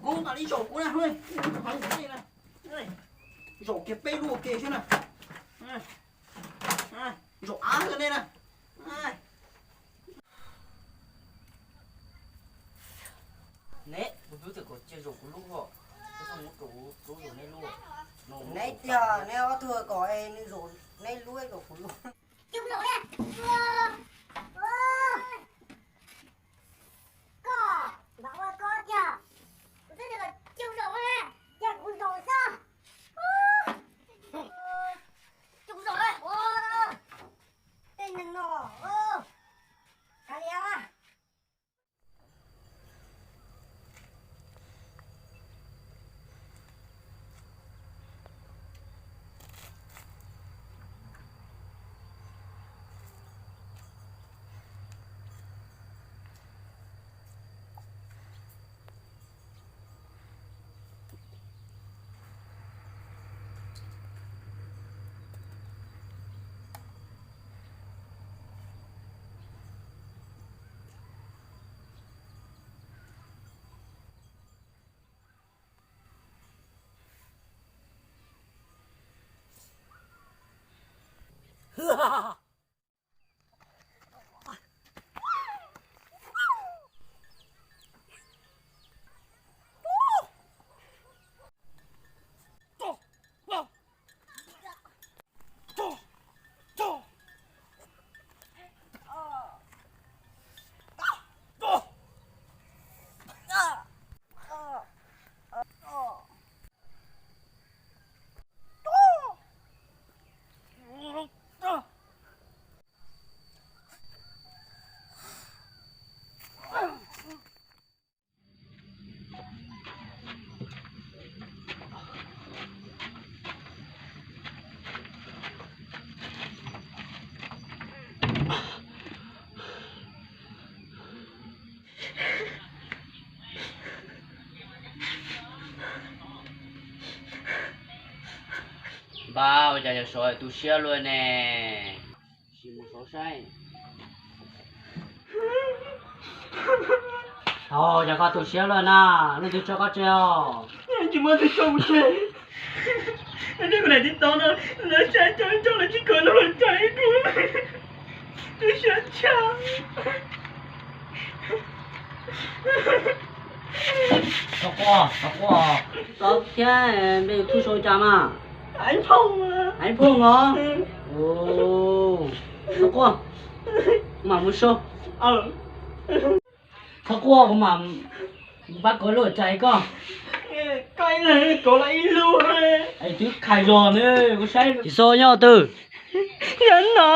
Kuv mam li zaum kuv na, zaum kiag peb lub ua ke xwb na. Zaum av nej na. Ne, kuv tub txawm kom cia zaum kuv lub hos, tsis txhob muab rau kuv tub zaum nej lub. Neb tiag, neb ob tug kom nws zaum neb lub, zaum kuv lub. Koj, npam ua koj tiag, kuv twb tias kom cia zaum na, cia kuv zaum xwb. Cia kuv zaum na. Tej neeg no, kav liam. Npab, ua cas yog sov tu siab luaj ne? Sim mus sov saib. Thaum cas koj tu siab luaj na, leej twg tso koj tseg os? Tsis muaj leej twg tso kuv tseg. Kuv niam tij tau no, lawv saib coj coj lawv tsis khaws lub cai kuv. Tu siab tshaj. Thov quaj, thov quaj. Tov thiab, npe YouTube sau cas mas? Aiv Phooj os. Thov quaj, kuv mam mus sau. Thov quaj, kuv mam pab kov lub cai koj. Koj ib leeg kov los ib lub. Es twb khais zog ne, kuv saib tsis xo nyob twg. Nyob no,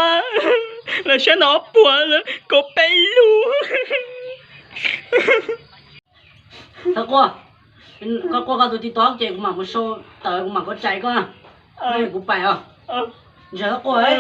lawv saib no ob puas, lawv kov peb lub. Thov quaj, koj quaj koj tus TikTok ces kuv mam mus sau tawm, kuv mam kov cai koj. Kuv pais os. Ntshai thov quaj.